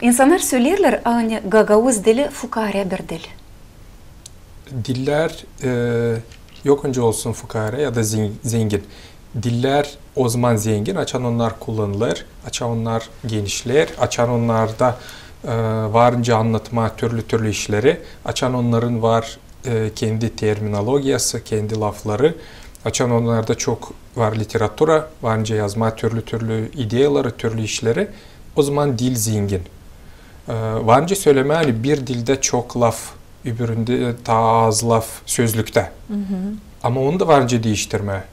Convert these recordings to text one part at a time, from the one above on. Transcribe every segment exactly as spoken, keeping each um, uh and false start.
İnsannar söleerlär, ani gagauz dili fukaarä bir dil. Dillär e, yok öncä olsun fukaarä ya da zen- zengin. Dillär ozaman zengin, açan onnar kullanılêr, açan onnar genişleer, açan onnarda e, var nicä annatmaa türlü-türlü işleri, açan onnarın var e, kendi terminologiyası, kendi lafları, açan onnarda çok var literatura, var nicä yazmaa türlü-türlü ideyaları, türlü işleri, ozaman dil zengin. E, var nicä sölemää, ani bir dildä çok laf, öbüründä taa az laf sözlüktä. Ama onu da var nicä diiştirmää.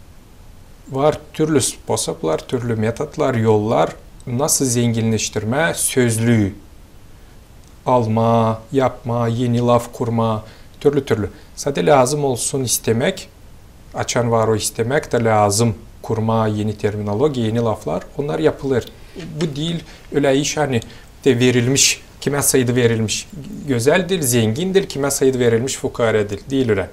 Var türlü spôsoblar, türlü metodlar, yollar, nasıl zenginneştirmää sözlüü. Almaa, yapmaa, eni laf kurmaa, türlü-türlü. Sade lääzım olsun istemäk, açan var o istemäk, da lääzım kurmaa eni terminologiya, eni laflar, onnar yapılêr. Bu diil ölä iş, ani te verilmiş, kimä saydı verilmiş gözäl dil, zengin dil, kimä saydı verilmiş fukaarä dil. Diil ölä.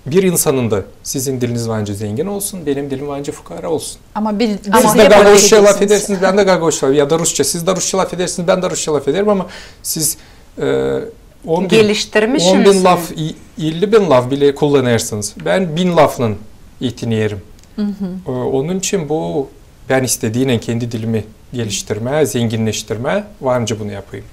Bir insanın da, sizin diliniz var nicä zengin olsun, benim dilim var nicä fukaarä olsun. Ama bir Siz dä gagauzça lafedersiniz, bän dä gagauzça, ya da rusça. Siz dä rusça lafedersiniz, bän dä rusça lafederim, ama siz e, on bin, Geliştirmiş on bin insan. Laf, i- elli bin laf bile kullanêrsınız. Bän bin laflan etinerim. E, Onun için bu, bän istediinän kendi dilimi geliştirmää, zenginneştirmää, var nicä bunu yapayım.